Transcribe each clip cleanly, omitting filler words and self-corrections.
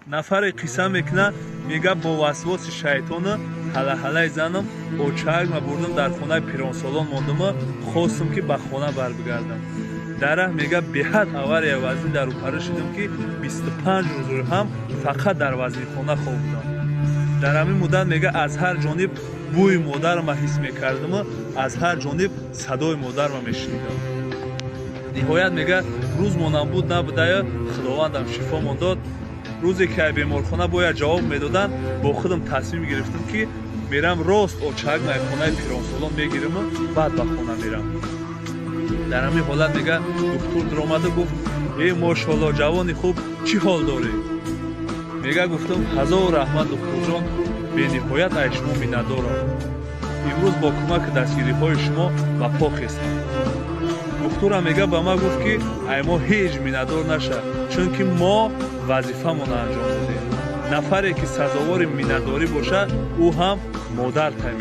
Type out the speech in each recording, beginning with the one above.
Нафаре қисса мекунад, мега, бо васвоси шайтона ҳалаҳалаи занам очагма бурдам, дар хонаи пиронсолон мондама, хостам, ки ба хона барбигардам. Дар раҳ, мега, беҳад авария вазнин дар рӯпара шудам, ки 25 рӯз ҳам фақат дар вазнинхона хоб будам. Дар ҳамин муддат, мега, аз ҳар ҷониб бӯи модарама ҳис мекардаму аз ҳар ҷониб садои модарма мешунидам. Ниҳоят, мега, рӯзмонам буд набудая, Худовандам шифомон дод. Рӯзе ки ай беморхона бояд ҷавоб медоданд, бо худам тасмим гирифтам, ки мерам, рост очагма ай хонаи пиронсолон мегираму баъд ба хона мерам. Дар ҳамин ҳолат, мега, духтур дуромаду гуфт: «Э, мошолло, ҷавони хуб, чӣ ҳол дорӣ?» Мега, гуфтам: «Ҳазор раҳмат, духтурҷон, бениҳоят ай шумо миннатдорам. Имрӯз бо кӯмаки дастгириҳои шумо ба по хестам». Духтурам, мега, ба ман гуфт, ки ай мо ҳеҷ миннатдор наша, чунки мо вазифамонро анҷом додем. Нафаре ки сазовори миннатдорӣ бошад, ӯ ҳам модар тай.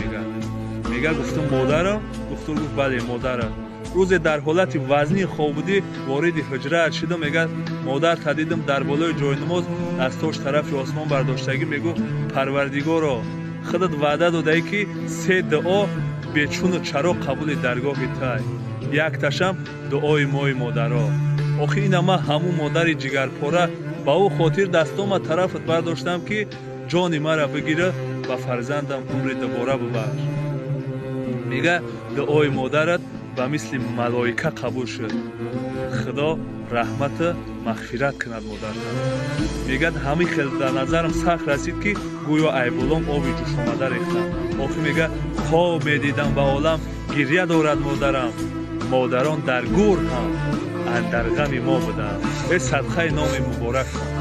Мега, гуфтам: «Модарам?» Духтур гуфт: «Бале, модарат. Рӯзе дар ҳолати вазнин хобудӣ, вориди ҳуҷраат шидам, мега, модарта дидам, дар болои ҷойнамоз дастош тарафи осмон бардоштагӣ мегуфт: „Парвардигоро, худат ваъда додаӣ, ки се дуо бечуну чаро қабули даргоҳи тай, якташам дуои мои модаро. Охи ина ман ҳамун модари ҷигарпора, ба ӯ хотир дастома тарафат бардоштам, ки ҷони мара бигира, ба фарзандам умри дубора бубахш“. Мега, дуои модарат ба мисли малоика қабул шуд. Худо раҳмату мағфират кунад модарта». Мегӯяд, ҳамин хел дар назарам сахт расид, ки гӯё айболом оби ҷӯшомада рехтам. Охир, мега, хоб медидам, ба олам гирья дорад модарам. Модарон дар гур ҳам андар ғами мо буданд. Э, садқаи номи муборакшон.